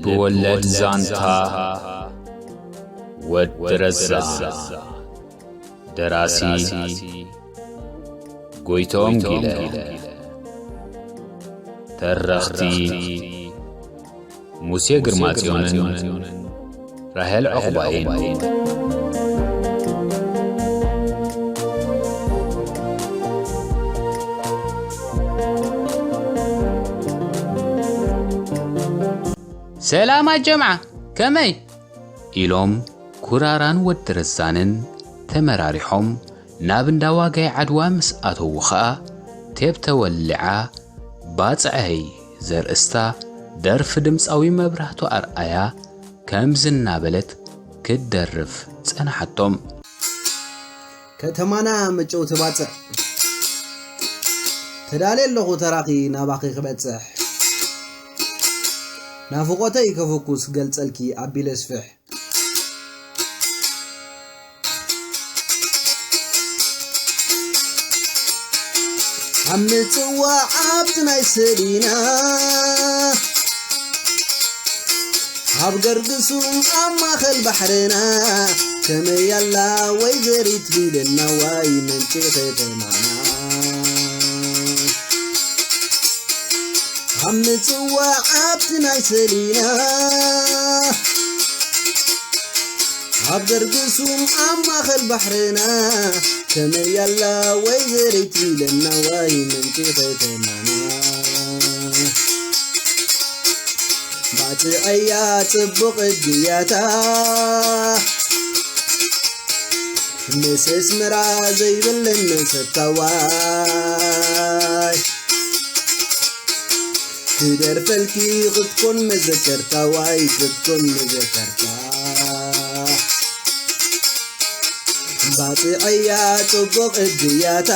ልብ ወለድ ዛንታ ወዲ ረዛ። ደራሲ ጎይቶም ጊለ። ተረኽቲ ሙሴ ግርማጽዮንን ራሄል ዑቕባይን። ሰላም ኣጀምዓ፣ ከመይ? ኢሎም ኩራራን ወዲ ረዛንን ተመራሪሖም ናብ እንዳ ዋጋይ ዓድዋ ምስ ኣተዉ ኸኣ፣ ቴፕ ተወሊዓ፣ ባጽዐይ ዘርእስታ ደርፊ ድምጻዊ መብራህቱ ኣርኣያ ከምዚ እናበለት ክትደርፍ ጸናሓቶም። ከተማና መጨውቲ ባጽዕ፣ ተዳልየ ኣለኹ ተራኺ ናባኺ ክበጽሕ። ናፍቖተይ ከፍኩስ ገልጸልኪ ኣቢለ ስፍሕ። ኣብ ምጽዋዕ ኣብቲ ናይ ሰሊና፣ ኣብ ገርግሱም ኣብ ማእከል ባሕርና፣ ከመይ ኣላ ወይዘሪት ቢለና ዋይ ምንጪ ከተማና። ኣብ ምጽዋዕ ኣብቲ ናይ ሰሊና፣ ኣብ ገርግሱም ኣብ ማእከል ባሕርና፣ ከመይ ኣላ ወይዘሪት ቢለና ዋይ ምንጪ ከተማና። ባጽዐያ ጽቡቕ እድያታ፣ ምስ ኣስመራ ዘይብለን ሰታዋይ። ክደርፈልኪ ክትኮን መዘከርታ ዋይ ክትኮን መዘከርታ። ባጽዐያ ጽቡቕ እድያታ፣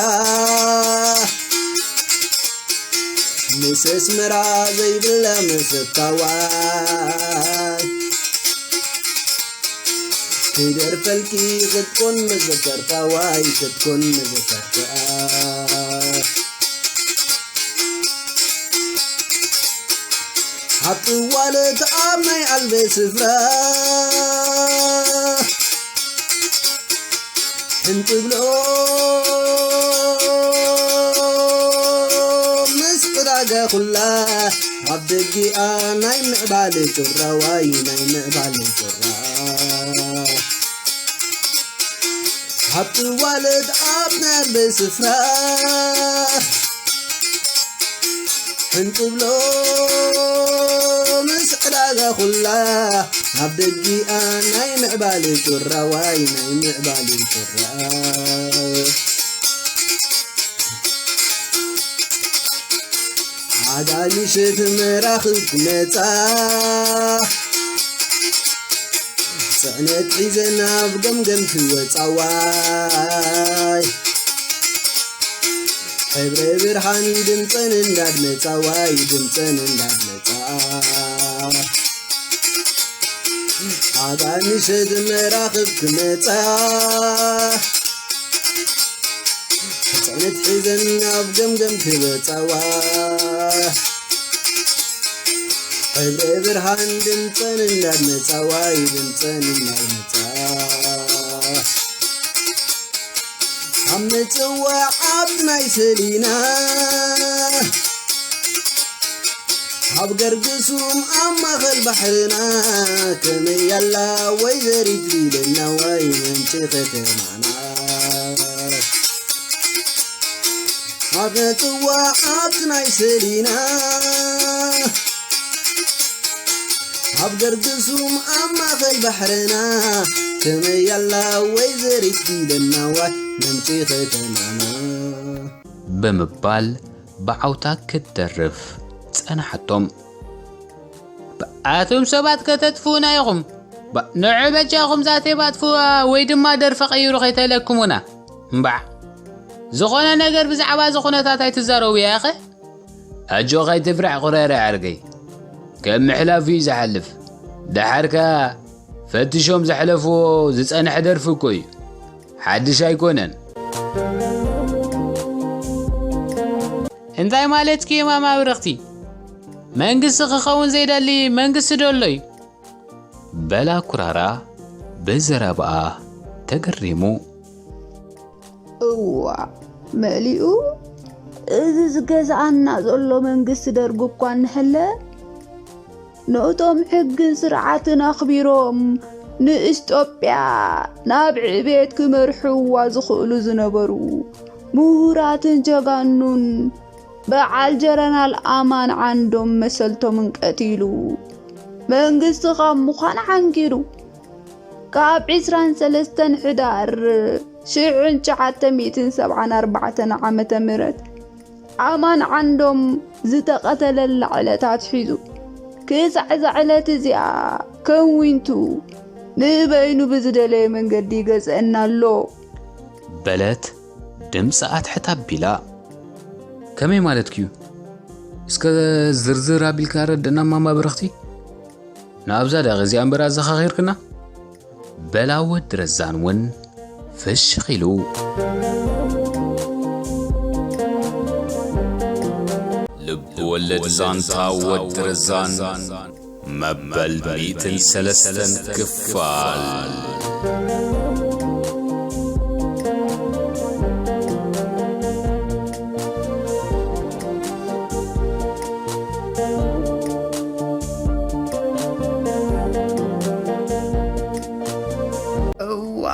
ምስ ኣስመራ ዘይብላ መዘታዋይ። ክደርፈልኪ ክትኮን መዘከርታ ዋይ ክትኮን መዘከርታ። ኣብ ጥዋለት ኣብ ናይ ኣልበ ስፍራ፣ ሕንጥብሎ ምስ ዕዳጋ ኩላ፣ ኣብ ደጊኣ ናይ ምዕባለ ጩራ ዋይ ናይ ምዕባለ ጩራ። ኣብ ጥዋለት ኣብ ናይ ኣልበ ስፍራ፣ ሕንጥብሎ ምስ ዕዳጋ ኩላ፣ ኣብ ደጊኣ ናይ ምዕባለ ጩራ ዋይ ናይ ምዕባለ ጩራ። ዓጋ ምሸት መራኽብ ክመጻ፣ ጽዕነት ሒዘን ኣብ ገምገም ክወጻ ዋይ። ሕብረ ብርሃን ድምፀን እንዳድመፃ ዋይ ድምፀን እንዳድመፃ። ኣጋ ምሸት መራኽብ ክመፃ፣ ጽዕነት ሒዘን ኣብ ገምገም ክበጻዋ። ሕብረ ብርሃን ድምፀን እንዳድመፃ ዋይ ድምፀን እንዳድመፃ። ኣብ ምጽዋዕ ኣብ ናይ ሰሊና፣ ኣብ ገርግሱም ኣብ ማእኸል ባሕርና፣ ከመይ ኣላ ወይዘሪት ቢለና ዋይ ምንጪ ከተማና። ኣብ ምጽዋዕ ኣብቲ ናይ ሰሊና፣ ኣብ ገርግሱም ኣብ ማእኸል ባሕርና፣ ከመይ ኣላ ወይዘሪት ቢለና ዋይ ምንጪ ከተማና። ብምባል ብዓውታ ክትደርፍ ጸናሓቶም። ኣቱም ሰባት ከተጥፍኡና ኢኹም። ባ-፣ ንዑ በጃኹም እዛ ቴፕ ኣጥፍኡዋ ወይ ድማ ደርፊ ቀይሩ ከይተለክሙና። እምባዕ። ዝኾነ ነገር ብዛዕባ እዚ ኩነታት ኣይትዛረቡ ያኸ? ኣጆኻ ኣይትፍራሕ ቁረረ ዓርከይ። ከም ምሕላፉ እዩ ዝሓልፍ። ደሓር ከኣ ፈትሾም ዘሕለፍዎ ዝጸንሐ ደርፊ እኮ እዩ። ሓድሽ ኣይኮነን። እንታይ ማለትኪ እዩ ማማ ብርኽቲ? መንግስቲ ክኸውን ዘይደሊ መንግስቲ ዶ ኣሎ እዩ? በላ ኩራራ ብዘረባኣ ተገሪሙ። እዋ፣ መሊኡ፣ እዚ ዝገዝኣና ዘሎ መንግስቲ ደርግ እኳ እንሀለ፣ ነቶም ሕግን ስርዓትን ኣኽቢሮም ንኢትዮጵያ ናብ ዕቤት ክመርሕዋ ዝኽእሉ ዝነበሩ ምሁራትን ጀጋኑን በዓል ጀረናል ኣማን ዓንዶም መሰልቶምን ቀቲሉ፣ መንግስቲ ካብ ምዃን ዓንጊሩ፣ ካብ ዕስራን ሰለስተን ሕዳር ሽሕን ትሽዓተ ሚእትን ሰብዓን ኣርባዕተን ዓመተ ምህረት ኣማን ዓንዶም ዝተቐተለላ ዕለት ኣትሒዙ፣ ክሳዕ እዛ ዕለት እዚኣ ከም ዊንቱ ንበይኑ ብዝደለዮ መንገዲ ይገዝአና ኣሎ። በለት ድምፂ ኣትሕት ኣቢላ። ከመይ ማለትኪ እዩ? እስከ ዝርዝር ኣቢልካ ረድእና ማማ በረኽቲ። ንኣብዛ ዳቂ እዚኣ እምበር ኣዘኻኺርክና? በላ ወዲ ረዛን እውን ፍሽኽ ኢሉ። ልብ ወለድ ዛንታ ወዲ ረዛን መበል ሚእትን ሰለስተን ክፋል። እዋ፣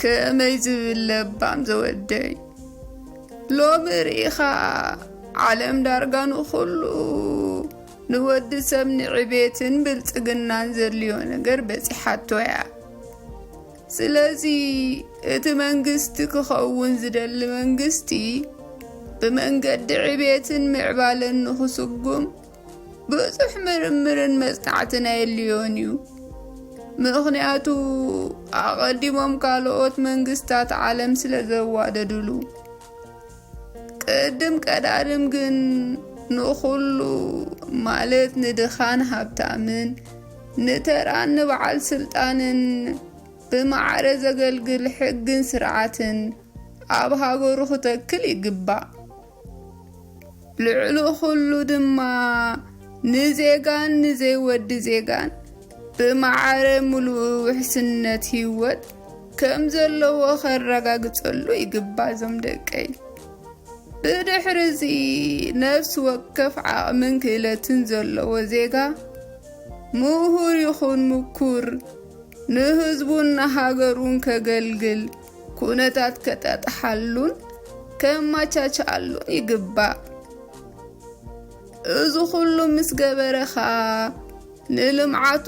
ከመይ ዝብል ለባም ዘወደይ። ሎሚ ርኢኻ፣ ዓለም ዳርጋ ንኹሉ ንወዲ ሰብ ንዕቤትን ብልጽግናን ዘድልዮ ነገር በጺሓቶ እያ። ስለዚ እቲ መንግስቲ ክኸውን ዝደሊ መንግስቲ ብመንገዲ ዕቤትን ምዕባለን ንኽስጉም ብዙሕ ምርምርን መጽናዕትን ኣየድልዮን እዩ። ምኽንያቱ ኣቐዲሞም ካልኦት መንግስታት ዓለም ስለ ዘዋደዱሉ። ቅድም ቀዳድም ግን ንኹሉ፣ ማለት ንድኻን ሃብታምን፣ ንተራን ንበዓል ስልጣንን ብማዕረ ዘገልግል ሕግን ስርዓትን ኣብ ሃገሩ ክተክል ይግባእ። ልዕሊ ኩሉ ድማ ንዜጋን ንዘይወዲ ዜጋን ብማዕረ ምሉእ ውሕስነት ህይወት ከም ዘለዎ ከረጋግጸሉ ይግባእ። እዞም ደቀይ፣ ብድሕሪ እዚ ነፍሲ ወከፍ ዓቕምን ክእለትን ዘለዎ ዜጋ፣ ምሁር ይኹን ምኩር፣ ንህዝቡን ንሃገሩን ከገልግል ኩነታት ከጣጥሓሉን ከማቻችኣሉን ይግባእ። እዚ ኩሉ ምስ ገበረ ኸኣ፣ ንልምዓቱ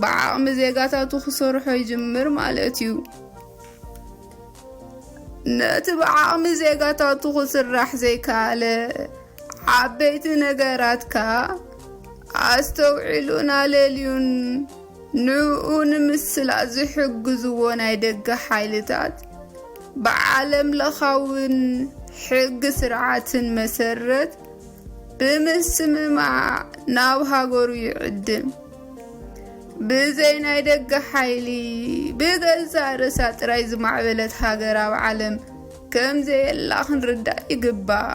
ብዓቕሚ ዜጋታቱ ክሰርሖ ይጅምር ማለት እዩ። ነቲ ብዓቕሚ ዜጋታቱ ክስራሕ ዘይከኣለ ዓበይቲ ነገራት ከኣ፣ ኣስተውዒሉን ኣለልዩን ንዕኡ ንምስላጥ ዝሕግዝዎ ናይ ደገ ሓይልታት፣ ብዓለም ለኻውን ሕጊ ስርዓትን መሰረት ብምስምማዕ ናብ ሃገሩ ይዕድም። ብዘይ ናይ ደገ ሓይሊ፣ ብገዛእ ርእሳ ጥራይ ዝማዕበለት ሃገር ኣብ ዓለም ከም ዘየላ ክንርዳእ ይግባእ።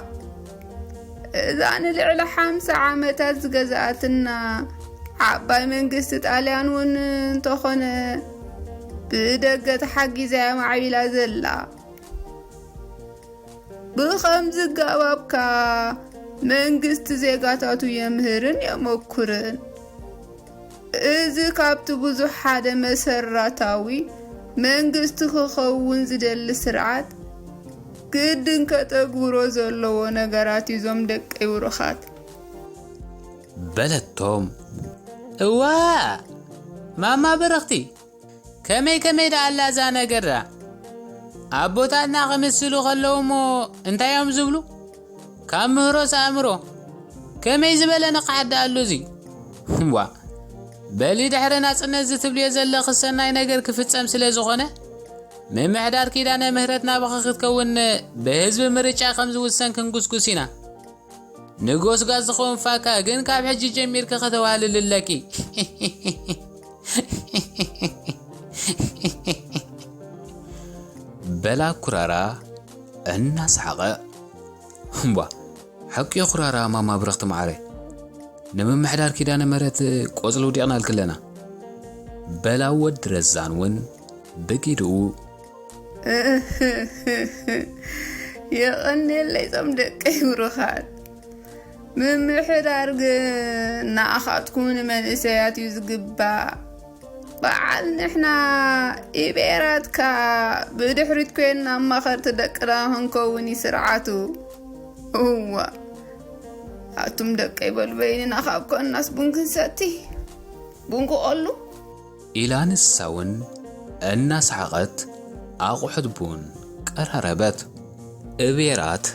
እዛ ንልዕሊ ሓምሳ ዓመታት ዝገዝኣትና ዓባይ መንግስቲ ጣልያን እውን እንተኾነ፣ ብደገ ተሓጊዛ እያ ማዕቢላ ዘላ። ብኸምዚ ኣገባብ ከኣ መንግስቲ ዜጋታቱ የምህርን የመኩርን። እዚ ካብቲ ብዙሕ ሓደ መሰረታዊ መንግስቲ ክኸውን ዝደሊ ስርዓት ግድን ከተግብሮ ዘለዎ ነገራት እዩ፣ እዞም ደቀይ ብሩኻት። በለቶም። እዋ፣ ማማ በረኽቲ፣ ከመይ ከመይ ደኣ ኣላ እዛ ነገር ደኣ? ኣቦታትና ክምስሉ ከለዉ እሞ እንታይ እዮም ዝብሉ? ካብ ምህሮስ ኣእምሮ፣ ከመይ ዝበለ ንቕሓት ደኣ ኣሎ እዚ? ዋ፣ በሊ ድሕሪ ናጽነት እዚ ትብልዮ ዘለኺ ሰናይ ነገር ክፍጸም ስለ ዝኾነ፣ ምምሕዳር ኪዳነ ምህረት ናባኺ ክትከውን ብህዝቢ ምርጫ ከም ዝውሰን ክንጉስጉስ ኢና። ንጎስጓስ ዝኸውን ፋካ ግን ካብ ሕጂ ጀሚርኪ ከተዋህልሊ ኣለኪ። በላ ኩራራ እናሰሓቐ። እምቧ፣ ሓቂ ኩራራ ማማ ብረኽቲ መዓረይ። ንምምሕዳር ኪዳነ ምሕረት ቆጽሊ ውዲቕናልኪ ኣለና። በላ ወዲ ረዛን እውን ብጊድኡ። የቐንየለይ ዞም ደቀይ ብሩኻት። ምምሕዳር ግን ንኣኻትኩም ንመንእሰያት እዩ ዝግባእ። በዓል ንሕና ኢቤራትካ ብድሕሪት ኮይንና ኣማኸርቲ ደቅና ክንከውን እዩ ስርዓቱ። እዋ ኣቱም ደቀይ በሉ በይንና ካብ ኮንናስ ቡን ክንሰቲ ቡን ክቐሉ። ኢላ ንሳ እውን እናሰሓቐት ኣቑሑት ቡን ቀራረበት። እቤራት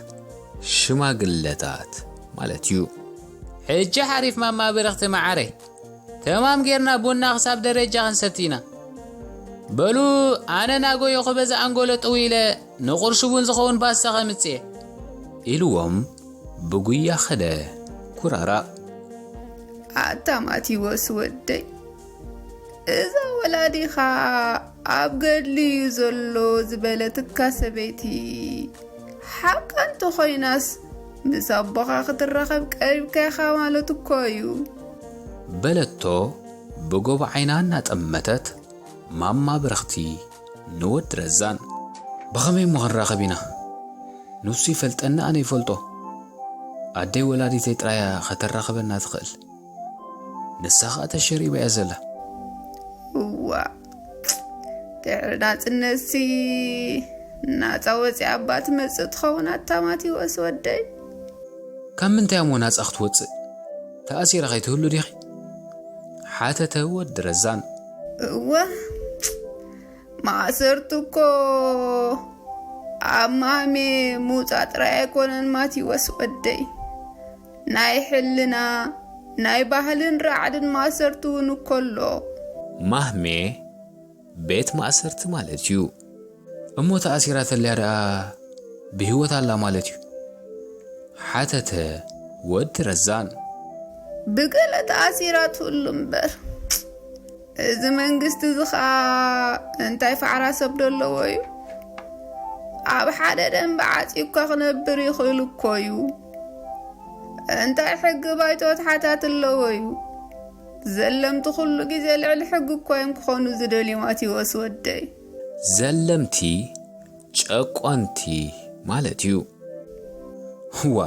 ሽማግለታት ማለት እዩ። ሕጂ ሓሪፍ ማማ ብርኽቲ መዓረይ፣ ተማም ጌርና ቡና ክሳብ ደረጃ ክንሰቲ ኢና። በሉ ኣነ ናጎዮ ክበዛ ኣንጎሎ ጥው ኢለ ንቁርሲ ቡን ዝኸውን ባስታ ከምጽእ ኢልዎም ብጉያ ኸደ ኩራራ። ኣታ ማቲዎስ ወደይ፣ እዛ ወላዲኻ ኣብ ገድሊ እዩ ዘሎ ዝበለትካ ሰበይቲ ሓቃ እንተኾይናስ ምስ ኣቦኻ ክትራኸብ ቀሪብካ ኢኻ ማለት እኮ እዩ። በለቶ ብጎቦ ዓይና እናጠመተት ማማ ብርኽቲ ንወዲ ረዛን። ብኸመይ እሞ ክንራኸብ ኢና? ንሱ ይፈልጠኒ፣ ኣነ ይፈልጦ። ኣደይ ወላዲተይ ጥራያ ከተራኽበና ትኽእል። ንሳ ኸኣ ተሸሪባ እያ ዘላ። እዋ፣ ድሕሪ ናጽነትሲ ናጻ ወጺኣ እባ ትመጽእ ትኸውን ኣታ ማቲዎስ ወደይ። ካብ ምንታይ እሞ ናጻ ክትወጽእ? ተኣሲራ ከይትህሉ ዲኺ? ሓተተ ወዲ ረዛን። እወ፣ ማእሰርቱ እኮ ኣብ ማህሜ ምውጻእ ጥራይ ኣይኮነን ማቲዎስ ወደይ። ናይ ሕልና፣ ናይ ባህልን ራዕድን ማእሰርቱ እውን እኮ ኣሎ። ማህሜ ቤት ማእሰርቲ ማለት እዩ። እሞ ተኣሲራ ተልያ ደኣ ብህይወት ኣላ ማለት እዩ? ሓተተ ወዲ ረዛን። ብገለ ተኣሲራ ትህሉ እምበር፣ እዚ መንግስቲ እዚ ኸኣ እንታይ ፋዕራ ሰብ ዶ ኣለዎ እዩ? ኣብ ሓደ ደንበ ዓጽዩ እኳ ክነብር ይኽእል እኮ እዩ። እንታይ ሕጊ ባይቶ ትሓታት ኣለዎ እዩ? ዘለምቲ ኩሉ ግዜ ልዕሊ ሕጊ እኮ እዮም ክኾኑ ዝደልዩ ማቴዎስ ወደይ። ዘለምቲ ጨቆንቲ ማለት እዩ። ዋ፣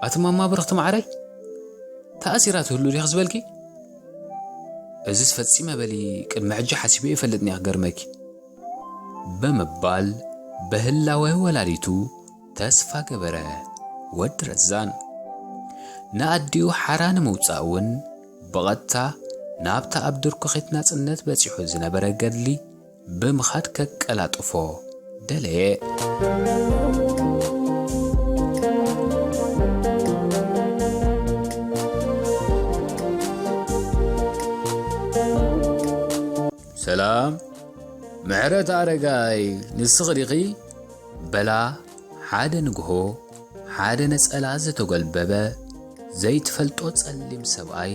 ኣቲ ማማ ብርኽቲ ማዕረይ፣ ተኣሲራ ትህሉ ዲኺ ዝበልኪ? እዚስ ፈጺመ በሊ ቅድሚ ሕጂ ሓሲበ ይፈልጥን እየ ክገርመኪ። ብምባል ብህላወ ወላዲቱ ተስፋ ገበረ ወዲ ረዛን። ንኣዲኡ ሓራ ንምውጻእ እውን ብቐጥታ ናብታ ኣብ ድርኩኺት ናጽነት በጺሑ ዝነበረ ገድሊ ብምኻድ ከቀላጥፎ ደለየ። ሰላም ምሕረት ኣረጋይ፣ ንስኺ ዲኺ? በላ ሓደ ንግሆ ሓደ ነጸላ ዝተጎልበበ ዘይትፈልጦ ጸሊም ሰብኣይ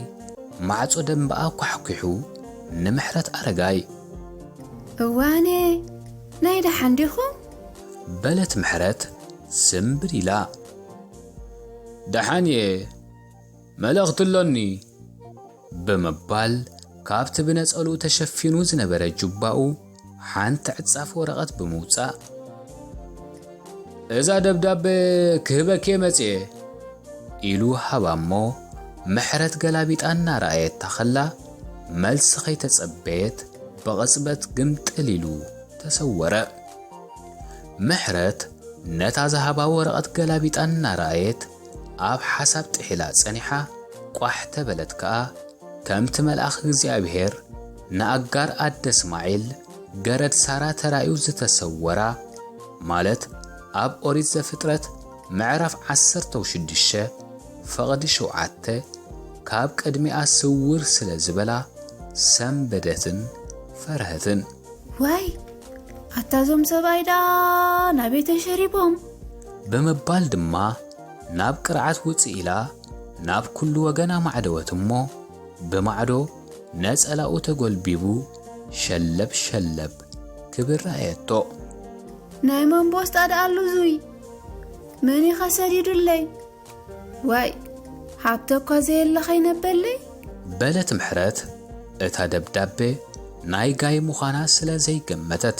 ማዕጾ ደንበኣ ኳሕኲሑ ንምሕረት ኣረጋይ። እዋነ፣ ናይ ደሓን ዲኹም? በለት ምሕረት ስምብል ኢላ። ደሓን እየ፣ መልእኽቲ ኣሎኒ። ብምባል ካብቲ ብነጸልኡ ተሸፊኑ ዝነበረ ጁባኡ ሓንቲ ዕጻፍ ወረቐት ብምውጻእ፣ "እዛ ደብዳቤ ክህበኪ እየ መጽየ" ኢሉ ሃባ እሞ፣ ምሕረት ገላቢጣ እናረኣየታ ኸላ፣ መልሲ ኸይተጸበየት ብቕጽበት ግምጥል ኢሉ ተሰወረ። ምሕረት ነታ ዝሃባ ወረቐት ገላቢጣ እናረኣየት፣ ኣብ ሓሳብ ጥሒላ ጸኒሓ፣ ቋሕ ተበለት ከኣ፣ ከምቲ መልኣኽ እግዚኣብሄር ንኣጋር ኣደ እስማዒል ገረድ ሳራ ተራእዩ ዝተሰወራ፣ ማለት ኣብ ኦሪት ዘፍጥረት ምዕራፍ ዓሰርተ ሽዱሽተ ፈቕዲ ሸውዓተ፣ ካብ ቅድሚኣ ስውር ስለ ዝበላ፣ ሰንበደትን ፈርሀትን። ዋይ፣ ኣታ እዞም ሰብኣይ ደኣ ናበይ ተሸሪቦም? ብምባል ድማ ናብ ቅርዓት ውጽእ ኢላ ናብ ኩሉ ወገን ኣማዕደወት እሞ፣ ብማዕዶ ነጸላኡ ተጎልቢቡ ሸለብ ሸለብ ክብል ረኣየቶ። ናይ መን ቦስጣ ደኣ ኣሉ እዙይ? መን ኢኻ ሰዲዱለይ? ዋይ፣ ሃብተ እኳ ዘየለ ኸይነበለይ። በለት ምሕረት እታ ደብዳቤ ናይ ጋይ ምዃና ስለ ዘይገመተት።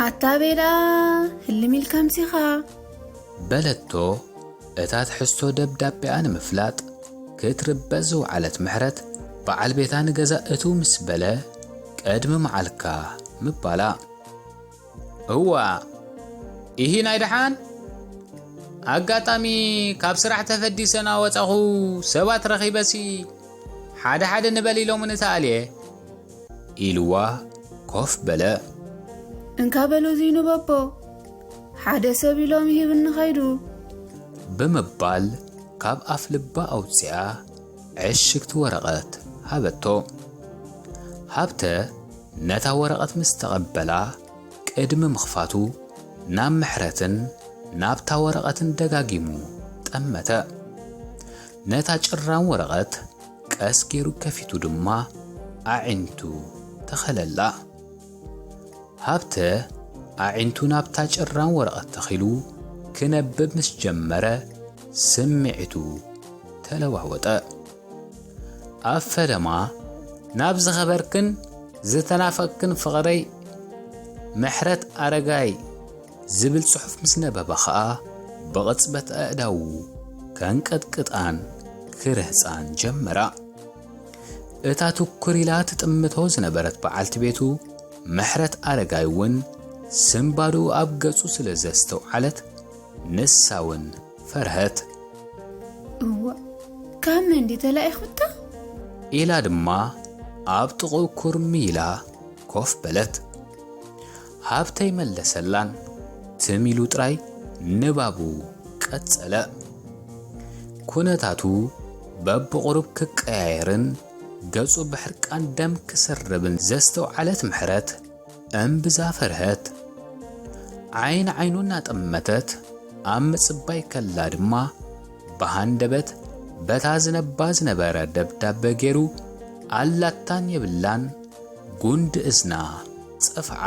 ኣታ ቤላ ህልም ኢልካ ምሲኻ። በለቶ እታ ትሕዝቶ ደብዳቤኣ ንምፍላጥ ክትርበ ዝወዓለት ምሕረት። በዓል ቤታ ንገዛ እትው ምስ በለ ቅድሚ መዓልካ ምባላ። እዋ ኢሂ ናይ ደሓን ኣጋጣሚ ካብ ስራሕ ተፈዲሰ ናወጻኹ ሰባት ረኺበሲ ሓደ ሓደ ንበል ኢሎምኒ ተኣልየ ኢልዋ ኮፍ በለ። እንካ በሉ እዙይ ንበቦ ሓደ ሰብ ኢሎም ይህብኒ ኸይዱ። ብምባል ካብ ኣፍ ልባ ኣውፅኣ ዕሽግቲ ወረቐት ሃበቶ። ሃብተ ነታ ወረቐት ምስ ተቐበላ ቅድሚ ምኽፋቱ ናብ ምሕረትን ናብታ ወረቐትን ደጋጊሙ ጠመተ። ነታ ጭራም ወረቐት ቀስ ገይሩ ከፊቱ ድማ ኣዒንቱ ተኸለላ። ሃብተ ኣዒንቱ ናብታ ጭራም ወረቐት ተኺሉ ክነብብ ምስ ጀመረ ስምዒቱ ተለዋወጠ። ኣብ ፈለማ ናብ ዝኸበርክን ዝተናፈቅክን ፍቕረይ ምሕረት ኣረጋይ ዝብል ጽሑፍ ምስ ነበበ ኸኣ ብቕጽበት ኣእዳዉ ከንቀጥቅጣን ክርህጻን ጀመራ። እታ ትኩር ኢላ ትጥምቶ ዝነበረት በዓልቲ ቤቱ ምሕረት ኣረጋይ እውን ስንባድኡ ኣብ ገጹ ስለ ዘስተውዓለት ንሳ እውን ፈርሀት። እዋ ካብ መን ድዩ ተላኢኹታ? ኢላ ድማ ኣብ ጥቕኡ ኩርሚ ኢላ ኮፍ በለት። ሃብተይ መለሰላን ትም ኢሉ ጥራይ ንባቡ ቀጸለ። ኩነታቱ በብቑሩብ ክቀያየርን ገጹ ብሕርቃን ደም ክስርብን ዘስተውዓለት ምሕረት እምብዛ ፈርሀት። ዓይን ዓይኑ እናጠመተት ኣብ ምጽባይ ከላ ድማ ብሃንደበት በታ ዝነባ ዝነበረ ደብዳበ ገይሩ ኣላታን የብላን ጉንዲ እዝና ጸፍዓ።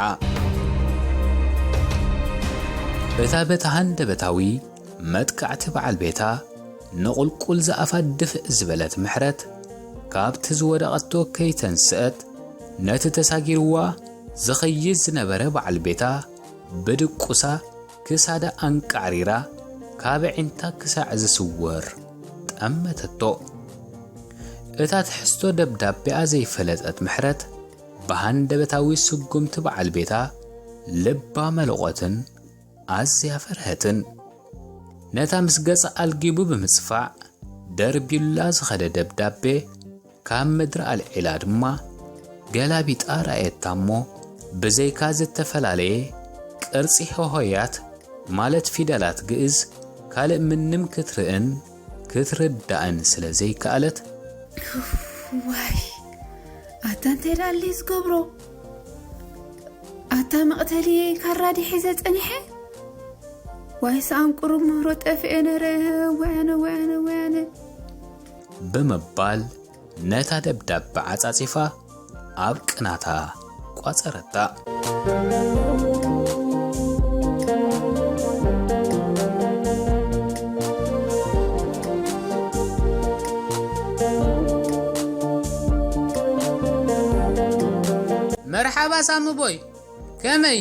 እታ በታ ሃንደበታዊ መጥቃዕቲ በዓል ቤታ ንቑልቁል ዝኣፋ ድፍእ ዝበለት ምሕረት ካብቲ ዝወደቐቶ ከይተንስአት ነቲ ተሳጊርዋ ዝኸይድ ዝነበረ በዓል ቤታ ብድቁሳ ክሳዳ ኣንቃዕሪራ ካብ ኣዒንታ ክሳዕ ዝስወር ጠመተቶ። እታ ትሕዝቶ ደብዳቤኣ ዘይፈለጠት ምሕረት ብሃንደበታዊ ስጉምቲ በዓል ቤታ ልባ መለቖትን ኣዝያ ፈርሀትን። ነታ ምስ ገጻ ኣልጊቡ ብምጽፋዕ ደርቢሉላ ዝኸደ ደብዳቤ ካብ ምድሪ ኣልዒላ ድማ ገላቢጣ ረኣየታ እሞ ብዘይካ ዝተፈላለየ ቅርጺ ሆሆያት ማለት ፊደላት ግእዝ ካልእ ምንም ክትርእን ክትርዳእን ስለ ዘይከኣለት። ዋይ ኣታ እንታይ ደኣለይ ዝገብሮ? ኣታ መቕተሊ ካራ ድየ ሒዘ ጸኒሐ? ዋይ ሰኣን ቁሩብ ምህሮ ጠፍኤ ነረ። ወያነ ወያነ ወያነ። ብምባል ነታ ደብዳበ ዓጻጺፋ ኣብ ቅናታ ቋጸረታ። መርሓባ ሳሚ ቦይ፣ ከመይ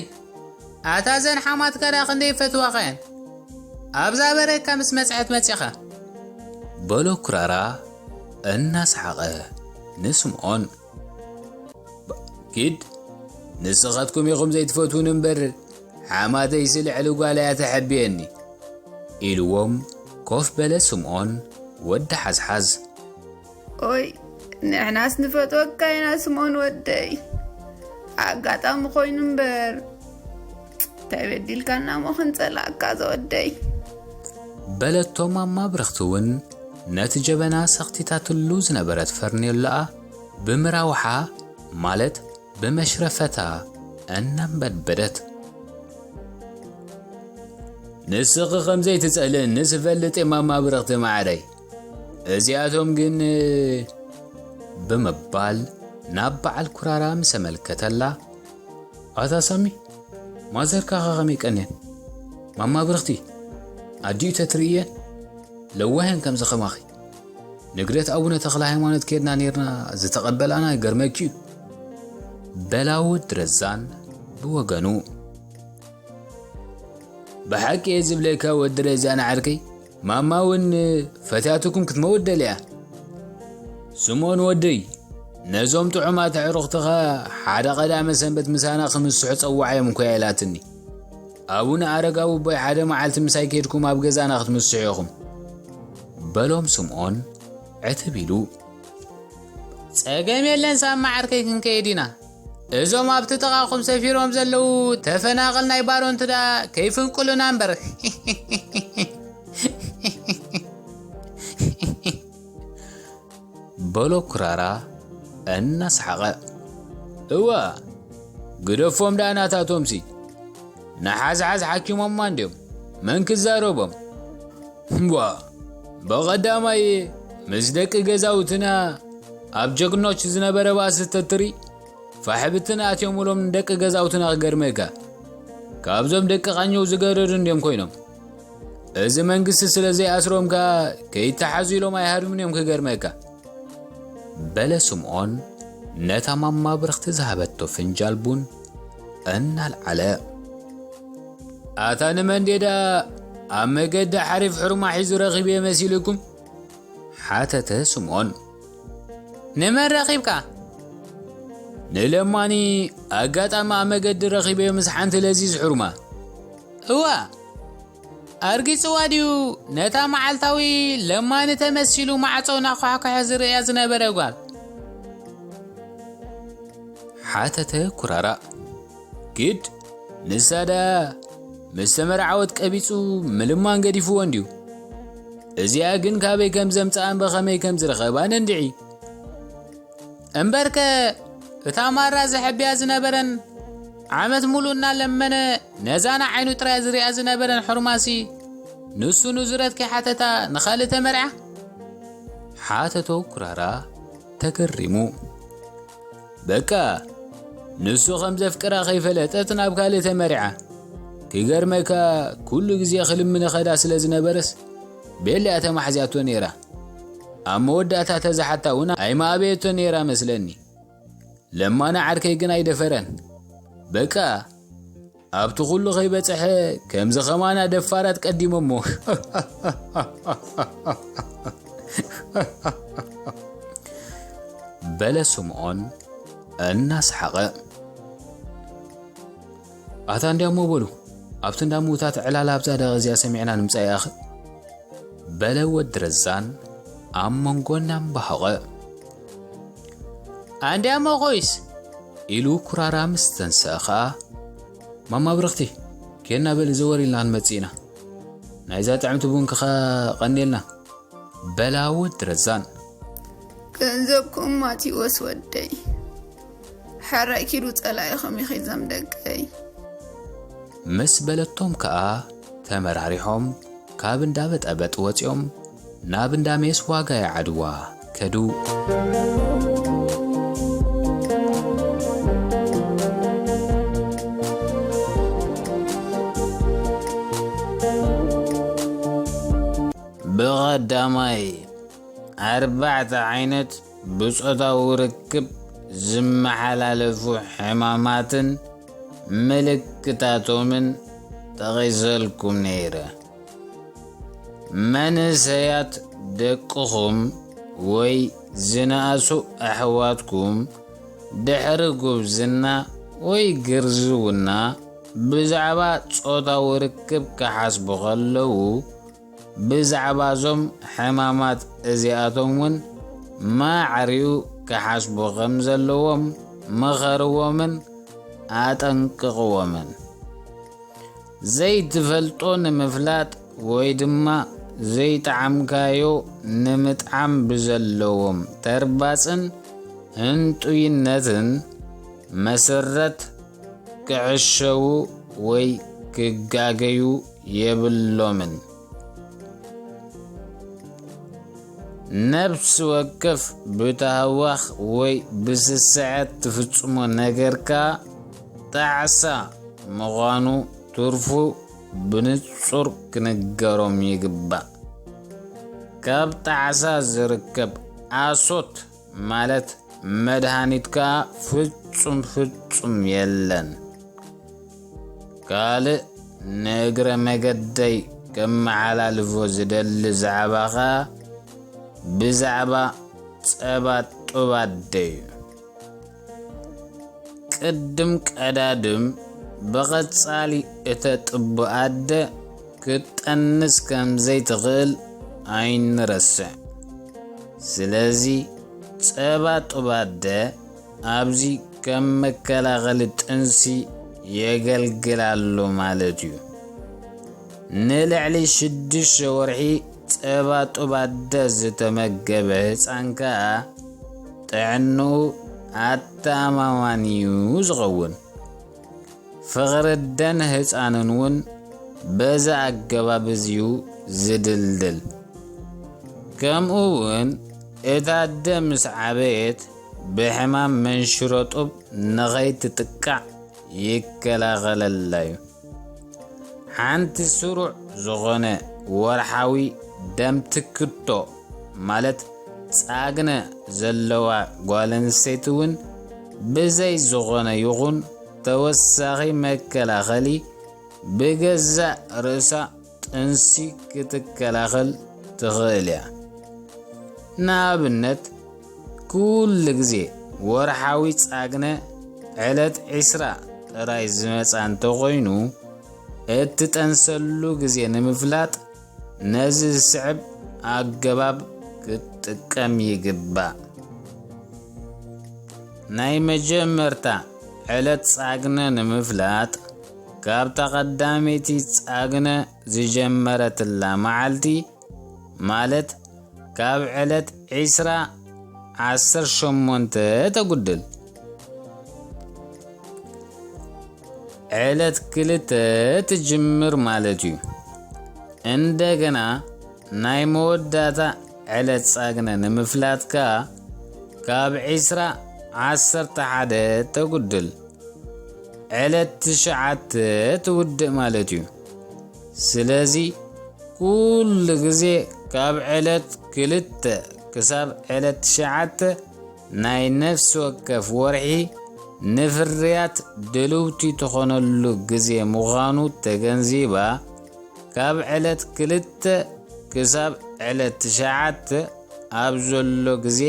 ኣታ ዘን ሓማትካ ደኣ ክንደይ ይፈትዋኻ እየን። ኣብዛ በረካ ምስ መጽሐት መጺኻ። በሎ ኩራራ እናሰሓቐ ንስምዖን። ኪድ ንስኻትኩም ኢኹም ዘይትፈትውኒ እምበር ሓማተይሲ ልዕሊ ጓል እያ ተሐብየኒ ኢልዎም ኮፍ በለ ስምዖን ወዲ ሓዝሓዝ። ኦይ ንሕናስ ንፈትወካ ኢና ስምኦን ወደይ። ኣጋጣሚ ኮይኑ እምበር እንታይ በዲልካና እሞ ክንጸላእካ ዘወደይ። በለቶ ማማ ብርኽቲ እውን ነቲ ጀበና ሰኽቲታትሉ ዝነበረት ፈርኔሎኣ ብምራውሓ ማለት ብመሽረፈታ እናንበድበደት። ንስኺ ከም ዘይትጸልእኒ ዝፈልጥ እየ ማማ ብርኽቲ ማዕረይ። እዚኣቶም ግን ብምባል ናብ በዓል ኩራራ ምስ ኣመልከተላ። ኣታ ሳሚ ማዘርካኻ ከመይ ቀንየን? ማማ ብርኽቲ ኣዲኡ ተትርእየን? ለዋህን ከምዚ ከማኺ። ንግደት ኣቡነ ተኽለ ሃይማኖት ኬድና ኔርና፣ ዝተቐበላና ይገርመኪ እዩ። በላውድ ረዛን ብወገኑ፣ ብሓቂ እየ ዝብለካ ወዲ ረዛን ዓርከይ፣ ማማ እውን ፈትያትኩም ክትመውት ደልያ። ስምኦን ወደይ፣ ነዞም ጥዑማት ኣዕሩኽትኻ ሓደ ቀዳመ ሰንበት ምሳና ክምስሑ ጸውዓዮም እኮ እያ ኢላትኒ። ኣቡነ ኣረጋዊ ኣቦይ ሓደ መዓልቲ ምሳይ ኬድኩም ኣብ ገዛና ክትምስሑ ኢኹም፣ በሎም ስምኦን ዕትብ ኢሉ። ጸገም የለን ሳማ ዓርከይ፣ ክንከይድ ኢና። እዞም ኣብቲ ጥቓኹም ሰፊሮም ዘለዉ ተፈናቐል ናይ ባሮንት ደኣ ከይፍንቁሉና እምበር። በሎ ኩራራ እናሰሓቐ። እዋ፣ ግደፎም ደኣ ናታቶምሲ። ንሓዝሓዝ ሓኪሞማ እንድዮም። መን ክዛረቦም? እምቧ፣ በቐዳማይ ምስ ደቂ ገዛውትና ኣብ ጀግኖች ዝነበረ ባእሲ ተትርኢ፣ ፋሕብትን ኣትዮምሎም ንደቂ ገዛውትና ክገርመካ። ካብዞም ደቂ ቃኘው ዝገደዱ እንድዮም ኮይኖም። እዚ መንግስቲ ስለ ዘይኣስሮም ከኣ ከይተሓዙ ኢሎም ኣይሃድሙን እዮም ክገርመካ። በለ ስምኦን ነታ ማማ ብርኽቲ ዝሃበቶ ፍንጃል ቡን እናልዓለ። ኣታ ንመንዴ ደኣ ኣብ መገዲ ሓሪፍ ሕሩማ ሒዙ ረኺበ መሲልኩም? ሓተተ ስምኦን። ንመን ረኺብካ? ንለማኒ ኣጋጣሚ ኣብ መገዲ ረኺበዮ ምስ ሓንቲ ለዚዝ ሕሩማ። እዋ፣ ኣርጊጽዋ ድዩ ነታ መዓልታዊ ለማኒ ተመሲሉ ማዕጾ እናኳሕኳሐ ዝርእያ ዝነበረ ጓል? ሓተተ ኩራራ። ግድ ንሳ ደኣ ምስ ተመርዓወት ቀቢጹ ምልማን ገዲፍዎ እንድዩ። እዚኣ ግን ካበይ ከም ዘምጽኣን ብኸመይ ከም ዝረኸባን እንድዒ። እምበርከ እታ ማራ ዘሐብያ ዝነበረን ዓመት ሙሉእ እናለመነ ነዛ ንዓይኑ ጥራይ ዝሪኣ ዝነበረን ሕርማሲ ንሱ ንዙረት ከይሓተታ ንኻልእ ተመርዓ? ሓተቶ ኩራራ ተገሪሙ። በቃ ንሱ ከም ዘፍቅራ ከይፈለጠት ናብ ካልእ ተመሪዓ። ክገርመካ ኩሉ ግዜ ክልምን ኸዳ ስለ ዝነበረስ ቤላ እያ ተማሕዝያቶ ነይራ። ኣብ መወዳእታ ተዝሓታ እውን ኣይማእበየቶ ነይራ መስለኒ። ለማና ዓርከይ ግን ኣይደፈረን። በቃ ኣብቲ ኩሉ ከይበጽሐ ከምዚ ኸማና ደፋራት ቀዲሞሞ። በለ ስምዖን እናሰሓቐ። ኣታ እንድያሞ በሉ ኣብቲ እንዳ ምዉታት ዕላል ኣብዛ ደቐ እዚኣ ሰሚዕና ንምጻእ ይኣኽል። በለ ወዲ ረዛን ኣብ መንጎ እናምባሃቐ። ኣንድያሞ ኮይስ ኢሉ ኩራራ ምስ ተንስአ ኸኣ፣ ማማ ብርኽቲ፣ ኬድና በሊ ዘወር ኢልና ክንመጽእ ኢና። ናይዛ ጥዕምቲ ቡንኪ ኸኣ ቀንየልና። በላ ወዲ ረዛን። ገንዘብኩም ማቴዎስ ወደይ፣ ሕራይ ኪዱ ጸላኢኹም ኢኺ ዘም ደቀይ። ምስ በለቶም ከኣ ተመራሪሖም ካብ እንዳ በጠበጥ ወጺኦም ናብ እንዳ ሜስ ዋጋ ይዓድዋ ከዱ። ብቐዳማይ ኣርባዕተ ዓይነት ብጾታዊ ርክብ ዝመሓላለፉ ሕማማትን ምልክታቶምን ጠቒሰልኩም ነይረ። መንእሰያት ደቅኹም ወይ ዝነኣሱ ኣሕዋትኩም ድሕሪ ጉብዝና ወይ ግርዝውና ብዛዕባ ጾታዊ ርክብ ክሓስቡ ከለዉ፣ ብዛዕባ እዞም ሕማማት እዚኣቶም እውን ማዕሪኡ ክሓስቡ ከም ዘለዎም ምኸርዎምን ኣጠንቅቕዎምን። ዘይትፈልጦ ንምፍላጥ ወይ ድማ ዘይጠዓምካዮ ንምጥዓም ብዘለዎም ተርባጽን ህንጡይነትን መሰረት ክዕሸዉ ወይ ክጋገዩ የብሎምን። ነፍሲ ወከፍ ብታህዋኽ ወይ ብስስዐት ትፍጽሞ ነገርካ ጣዕሳ ምዃኑ ትርፉ ብንጹር ክንገሮም ይግባእ። ካብ ጣዕሳ ዝርከብ ኣሶት ማለት መድሃኒት ከኣ ፍጹም ፍጹም የለን። ካልእ ንእግረ መገደይ ከመሓላልፎ ዝደሊ ዛዕባ ከኣ ብዛዕባ ጸባ ጡብ ኣደ እዩ። ቅድም ቀዳድም ብቐጻሊ እተጥቡ ኣደ ክትጠንስ ከም ዘይትኽእል ኣይንረስዕ። ስለዚ ጸባ ጡብ ኣደ ኣብዚ ከም መከላኸሊ ጥንሲ የገልግል ኣሎ ማለት እዩ። ንልዕሊ ሽዱሽተ ወርሒ ጸባ ጡብ ኣደ ዝተመገበ ህጻን ከኣ ጥዕንኡ ኣተኣማማኒ እዩ ዝኸውን። ፍቕሪ ኣደን ህጻንን እውን በዚ ኣገባብ እዚ እዩ ዝድልድል። ከምኡ እውን እታ ኣደ ምስ ዓበየት ብሕማም መንሽሮ ጡብ ንኸይትጥቃዕ ይከላኸለላ እዩ። ሓንቲ ስሩዕ ዝኾነ ወርሓዊ ደም ትክቶ ማለት ጻግነ ዘለዋ ጓል ኣንስተይቲ እውን ብዘይ ዝኾነ ይኹን ተወሳኺ መከላኸሊ ብገዛእ ርእሳ ጥንሲ ክትከላኸል ትኽእል እያ። ንኣብነት፣ ኩሉ ግዜ ወርሓዊ ጻግነ ዕለት ዕስራ ጥራይ ዝመጻ እንተኾይኑ፣ እትጠንሰሉ ግዜ ንምፍላጥ ነዚ ዝስዕብ ኣገባብ ክትጥቀም ይግባእ። ናይ መጀመርታ ዕለት ጻግነ ንምፍላጥ፣ ካብታ ቀዳመይቲ ጻግነ ዝጀመረትላ መዓልቲ፣ ማለት ካብ ዕለት ዕስራ ዓሰርተ ሸሞንተ ተጉድል። ዕለት ክልተ ትጅምር ማለት እዩ። እንደገና ናይ መወዳእታ ዕለት ጻግነ ንምፍላጥ ከኣ ካብ ዕስራ ዓሰርተ ሓደ ተጉድል። ዕለት ትሽዓተ ትውድእ ማለት እዩ። ስለዚ ኩሉ ግዜ ካብ ዕለት ክልተ ክሳብ ዕለት ትሽዓተ ናይ ነፍሲ ወከፍ ወርሒ ንፍርያት ድልውቲ ትኾነሉ ግዜ ምዃኑ ተገንዚባ፣ ካብ ዕለት ክልተ ክሳብ ዕለት ትሽዓተ ኣብ ዘሎ ግዜ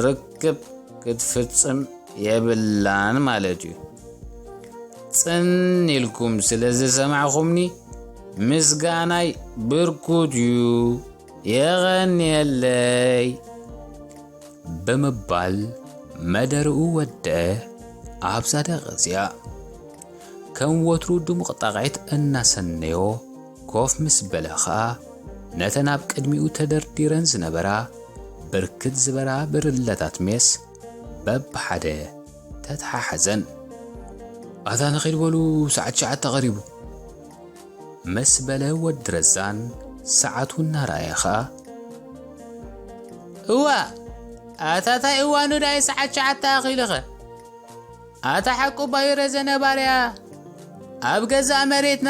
ርክብ ክትፍጽም የብላን ማለት እዩ። ጽን ኢልኩም ስለ ዝሰማዕኹምኒ ምስጋናይ ብርኩት እዩ። የቐንየለይ። ብምባል መደርኡ ወደአ። ኣብዛ ደቂቕ እዚኣ ከም ወትሩ ድሙቕ ጣቕዒት እናሰነዮ ኮፍ ምስ በለ ኸኣ፣ ነተን ኣብ ቅድሚኡ ተደርዲረን ዝነበራ ብርክት ዝበላ ብርለታት ሜስ በብሓደ ተተሓሓዘን። ኣታ ንኺድ በሉ፣ ሰዓት ትሽዓተ ቀሪቡ። ምስ በለ ወዲ ረዛን ሰዓቱ እናረኣየ ኸኣ፣ እዋ፣ ኣታ ታይ እዋኑ ዳይ ሰዓት ትሽዓተ ኣኺሉኸ? ኣታ ሓቁ ባዩ ረዘነ ባርያ፣ ኣብ ገዛእ መሬትና፣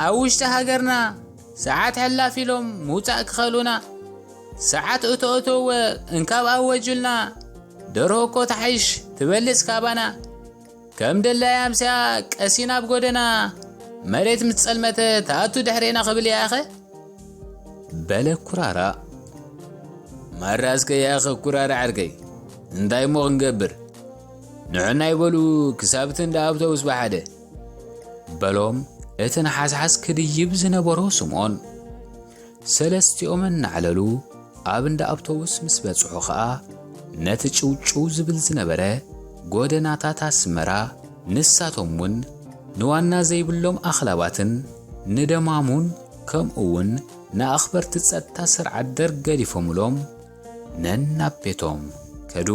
ኣብ ውሽጢ ሃገርና፣ ሰዓት ሕላፍ ኢሎም ምውጻእ ክኸሉና፣ ሰዓት እቶ እቶ እወ እንካብ ኣወጁልና፣ ደርሆ እኮ ትሓይሽ ትበልጽ ካባና፣ ከም ደላያ ኣምስያ ቀሲና ኣብ ጎደና፣ መሬት ምስ ጸልመተ ትኣቱ ድሕሬና ክብል እያ ኣኸ? በለ ኩራራ። ማራ እስከ ያኸ ኩራራ ዓርከይ፣ እንታይ እሞ ክንገብር? ንዑና ይበሉ ክሳብ እቲ እንዳ ኣውቶቡስ ብሓደ። በሎም እቲ ንሓስሓስ ክድይብ ዝነበሮ ስምኦን። ሰለስቲኦም እናዕለሉ ኣብ እንዳ ኣውቶቡስ ምስ በጽሑ ኸኣ፣ ነቲ ጭውጭው ዝብል ዝነበረ ጎደናታት ኣስመራ፣ ንሳቶም እውን ንዋና ዘይብሎም ኣኽላባትን ንደማሙን፣ ከምኡ እውን ንኣኽበርቲ ጸጥታ ስርዓት ደርግ ገዲፎምሎም ነናብ ቤቶም ከዱ።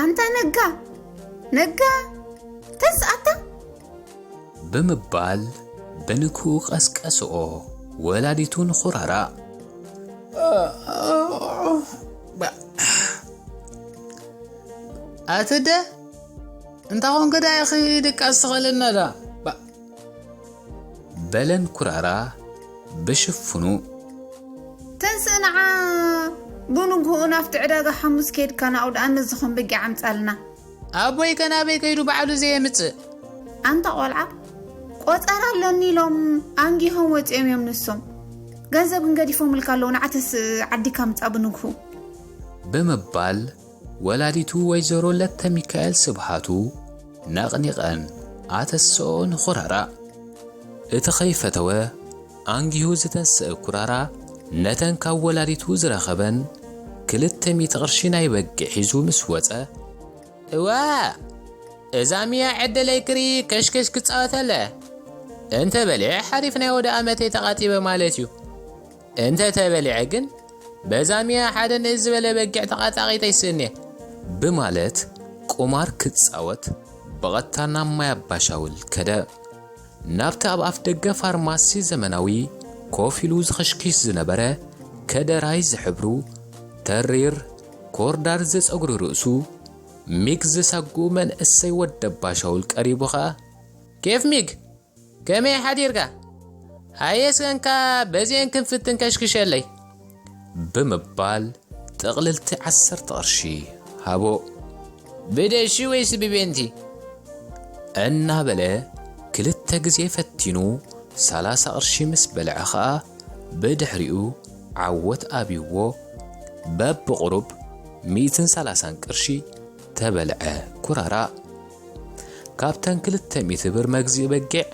ኣንታ ነጋ፣ ነጋ፣ ተስኣታ። ብምባል ብንክኡ ቀስቀስኦ ወላዲቱ ንኹራራ። ኣትደ እንታ ኾንክ ዳ ኢኺ ድቃስ ትኽእልና ዳ? ባ- በለን ኩራራ ብሽፍኑ። ተንስእ ንዓ፣ ብንግህኡ ናብቲ ዕዳጋ ሓሙስ ከይድካ ናብኡ ደኣ ነዚ ኾን በጊዕ ኣምጻልና። ኣቦይ ከ ናበይ ከይዱ ባዕሉ ዘየምጽእ? ኣንታ ቆልዓ፣ ቆጸራ ኣለኒ ኢሎም ኣንጊሆም ወጺኦም እዮም ንሶም። ገንዘብ ግን ገዲፎምልካ ኣለዉ፣ ንዓተስ ዓዲካ ምጻእ ብንግሁ። ብምባል ወላዲቱ ወይዘሮ ለተ ሚካኤል ስብሃቱ ነቕኒቐን ኣተስኦ ንኩራራ። እቲ ከይፈተወ ኣንጊሁ ዝተንስአ ኩራራ ነተን ካብ ወላዲቱ ዝረኸበን ክልተ ሚእቲ ቅርሺ ናይ በጊዕ ሒዙ ምስ ወጸ፣ እዋ፣ እዛ ሚያ ዕድለይ ክርኢ ከሽከሽ ክጻወተለ። እንተ በሊዐ ሓሪፍ ናይ ወደ ኣመተይ ተቓጢበ ማለት እዩ። እንተ ተበሊዐ ግን በዛ ሚያ ሓደ ንእስ ዝበለ በጊዕ ተቓጣቒጠ ይስእን እየ። ብማለት ቁማር ክጻወት ብቐጥታ ናብ ማይ ኣባሻውል ከደ። ናብቲ ኣብ ኣፍ ደገ ፋርማሲ ዘመናዊ ኮፍ ኢሉ ዝኽሽኪሽ ዝነበረ ከደራይ ዝሕብሩ ተሪር ኮርዳር ዝጸጉሪ ርእሱ ሚግ ዝሳጉ መንእሰይ ወደባ ሻውል ቀሪቡ ኸኣ፣ "ኬፍ ሚግ፣ ከመይ ሓዲርካ? ሃየ እስከ እንካ በዚአን ክንፍትን ከሽክሸለይ?" ብምባል ጥቕልልቲ ዓሰርተ ቅርሺ ሃቦ። "ብደሺ ወይስ ብቤንቲ?" እናበለ ክልተ ግዜ ፈቲኑ ሰላሳ ቅርሺ ምስ በልዐ ኸኣ ብድሕሪኡ ዓወት ኣብይዎ በብቕሩብ ሚእትን ሰላሳን ቅርሺ ተበልዐ ኩራራ። ካብተን ክልተ ሚእቲ ብር መግዝኢ በጊዕ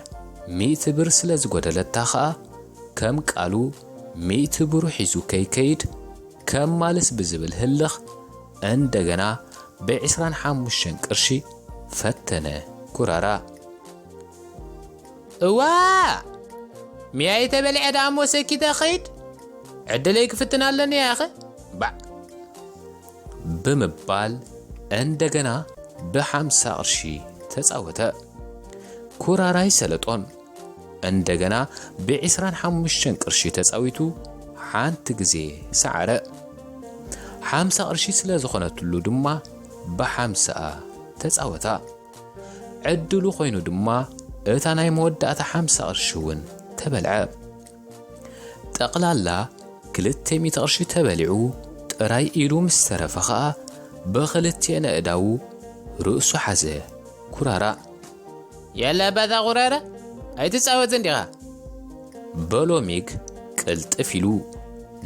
ሚእቲ ብር ስለ ዝጎደለታ ኸኣ ከም ቃሉ ሚእቲ ብሩ ሒዙ ከይከይድ ከማልስ ብዝብል ህልኽ እንደገና ብዕስራን ሓሙሽተን ቅርሺ ፈተነ ኩራራ። "እዋ! ሚያይ ተበልዐ ደኣ እሞ ሰኪተ ኸይድ? ዕድለይ ክፍትን ኣለኒ ያኸ? ባዕ!" ብምባል እንደገና ብሓምሳ ቅርሺ ተጻወተ። ኩራራይ ሰለጦን እንደገና ብዕስራን ሓሙሽተን ቅርሺ ተጻዊቱ ሓንቲ ግዜ ሰዓረ። ሓምሳ ቅርሺ ስለ ዝኾነትሉ ድማ ብሓምሳኣ ተጻወታ። ዕድሉ ኮይኑ ድማ እታ ናይ መወዳእታ ሓምሳ ቅርሺ እውን ተበልዐ። ጠቕላላ ክልተ ሚእቲ ቅርሺ ተበሊዑ ጥራይ ኢዱ ምስ ተረፈ ኸኣ ብኽልቲኤን ኣእዳዉ ርእሱ ሓዘ። ኩራራ። "ያላ ባታ ኩራራ፣ ኣይትጻወትን ዲኻ?" በሎ ሚግ ቅልጥፍ ኢሉ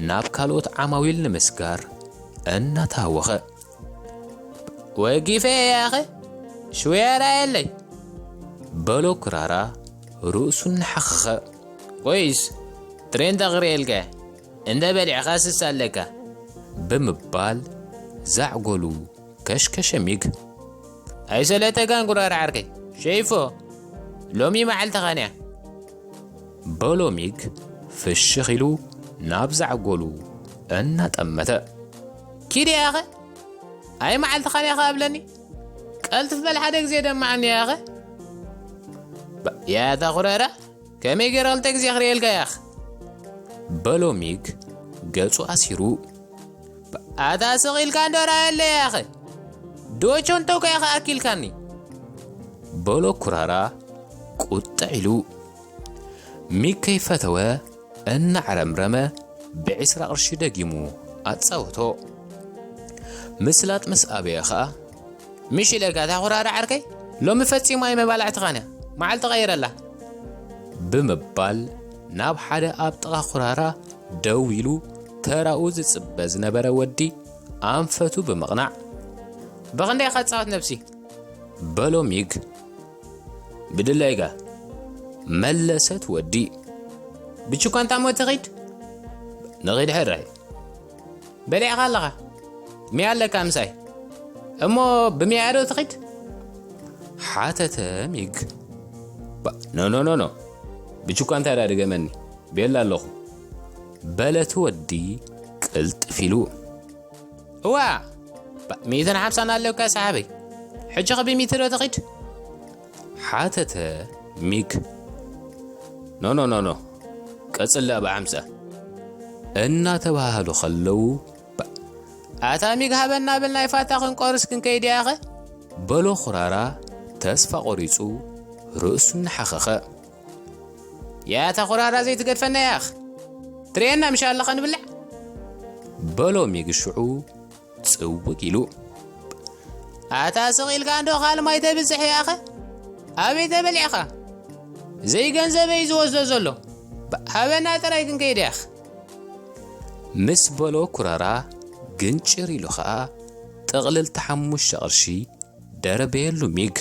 ናብ ካልኦት ዓማዊል ንምስጋር እናተሃወኸ። "ወጊፈ እየ ያኸ፣ ሽወያ ርኣየለይ?" በሎ ኩራራ ርእሱ እናሓኸኸ። "ወይስ ትሬንዳ ክርእየልካ እንደ በሊዕኻ ስስ ኣለካ?" ብምባል ዛዕጎሉ ከሽከሸ ሚግ። "ኣይሰለተካን ኩራራ ዓርከይ፣ ሸይፎ፣ ሎሚ መዓልትኻን እያ?" በሎ ሚግ ፍሽኽ ኢሉ ናብ ዛዕጎሉ እናጠመተ። "ኪድ ያኸ፣ ኣይ መዓልትኻን ያኸ ኣብለኒ፣ ቀልጥፍ በል ሓደ ግዜ ደማዓኒ ያኸ?" "ባ-፣ ያታ ኩራራ፣ ከመይ ገይረ ክልተ ግዜ ክርእየልካ ያኸ?" በሎ ሚግ ገጹ ኣሲሩ። "ኣታ ስቕ ኢልካ እንዶ ርኣየለይ ያኸ፣ ዶቾ እንተውካ ኢኻ ኣኪልካኒ?" በሎ ኩራራ ቁጥዕ ኢሉ። ሚግ ከይፈተወ እናዕረምረመ ብዕስራ ቅርሺ ደጊሙ ኣጻወቶ። ምስላጥ ምስ ኣበየ ኸኣ፣ "ምሽ ኢለካ እታ ኩራራ ዓርከይ፣ ሎሚ ፈጺሙ ኣይመባላዕትኻን እያ፣ መዓልቲ ቀይረላ" ብምባል ናብ ሓደ ኣብ ጥቓ ኩራራ ደው ኢሉ ተራኡ ዝጽበ ዝነበረ ወዲ ኣንፈቱ ብምቕናዕ፣ "ብኽንደይ ኢኻ ትጻወት ነብሲ?" በሎ ሚግ። "ብድላይካ" መለሰት ወዲ። "ብችኳንታ እሞ ትኺድ?" "ንኺድ ሕራይ። በሊዕኻ ኣለኻ? ሚያ ኣለካ ምሳይ? እሞ ብሚያ ዶ ትኺድ?" ሓተተ ሚግ። "ባ-፣ ኖ፣ ኖ፣ ኖ፣ ኖ። ብችኳንታ ዳ ድገመኒ፣ ቤላ ኣለኹ" በለት ወዲ ቅልጥፍ ኢሉ። "እዋ፣ ባ-፣ ሚእትን ሓምሳን ኣለካ ሰሓበይ። ሕጂ ኸ ብሚእቲ ዶ ትኺድ?" ሓተተ ሚግ። "ኖ፣ ኖ፣ ኖ፣ ኖ። ቀጽል ደኣ ብሓምሳ" እናተባሃሉ ከለዉ፣ "ባ-፣ ኣታ ሚግ ሃበና ብል ናይ ፋታ ክንቆርስ ክንከይድ ያኸ?" በሎ ኩራራ ተስፋ ቆሪጹ ርእሱ እናሓኸኸ። "ያታ ኩራራ ዘይትገድፈና ያኽ፣ ትርእየና ምሽ ኣለኻ ንብላዕ?" በሎ ሚግ ሽዑ ጽውግ ኢሉ። "ኣታ ስቕ ኢልካ እንዶ ካልማይ ተብዝሕ ያኸ? ኣበይ ተበሊዕኻ? ዘይገንዘበይ ዝወስዶ ዘሎ። ብ-፣ ሃበና ጥራይ ክንከይድ ያኽ?" ምስ በሎ ኩራራ ግንጭር ኢሉ ኸኣ ጥቕልልቲ ሓሙሽተ ቅርሺ ደረበየሉ ሚግ።